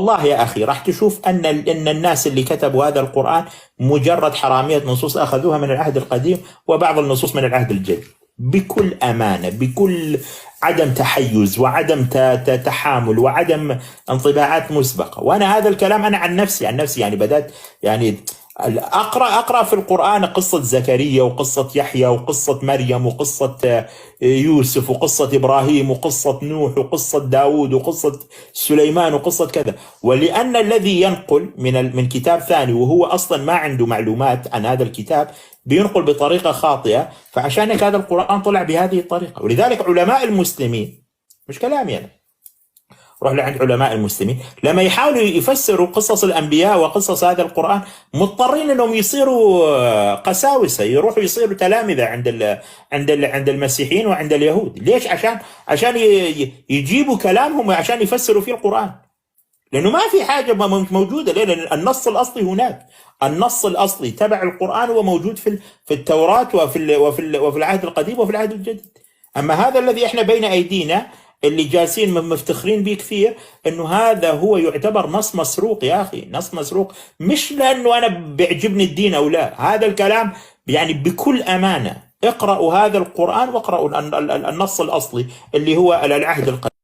والله يا أخي راح تشوف أن الناس اللي كتبوا هذا القرآن مجرد حرامية نصوص أخذوها من العهد القديم وبعض النصوص من العهد الجديد، بكل أمانة، بكل عدم تحيز وعدم تحامل وعدم انطباعات مسبقة. وأنا هذا الكلام أنا عن نفسي يعني بدأت يعني أقرأ في القرآن قصة زكريا وقصة يحيى وقصة مريم وقصة يوسف وقصة إبراهيم وقصة نوح وقصة داود وقصة سليمان وقصة كذا، ولأن الذي ينقل من كتاب ثاني وهو أصلا ما عنده معلومات عن هذا الكتاب بينقل بطريقة خاطئة، فعشان هيك هذا القرآن طلع بهذه الطريقة. ولذلك علماء المسلمين، مش كلامي أنا، روح لعند علماء المسلمين لما يحاولوا يفسروا قصص الأنبياء وقصص هذا القرآن مضطرين أنهم يصيروا قساوسة، يروحوا يصيروا تلامذة عند المسيحيين وعند اليهود. ليش؟ عشان يجيبوا كلامهم عشان يفسروا فيه القرآن، لأنه ما في حاجة موجودة. ليه؟ لأن النص الأصلي هناك، النص الأصلي تبع القرآن هو موجود في التوراة وفي العهد القديم وفي العهد الجديد. أما هذا الذي إحنا بين أيدينا اللي جالسين مفتخرين به كثير، انه هذا هو يعتبر نص مسروق يا اخي، نص مسروق. مش لانه انا بيعجبني الدين او لا، هذا الكلام يعني بكل امانه، اقرأوا هذا القرآن واقرأوا النص الاصلي اللي هو العهد القديم.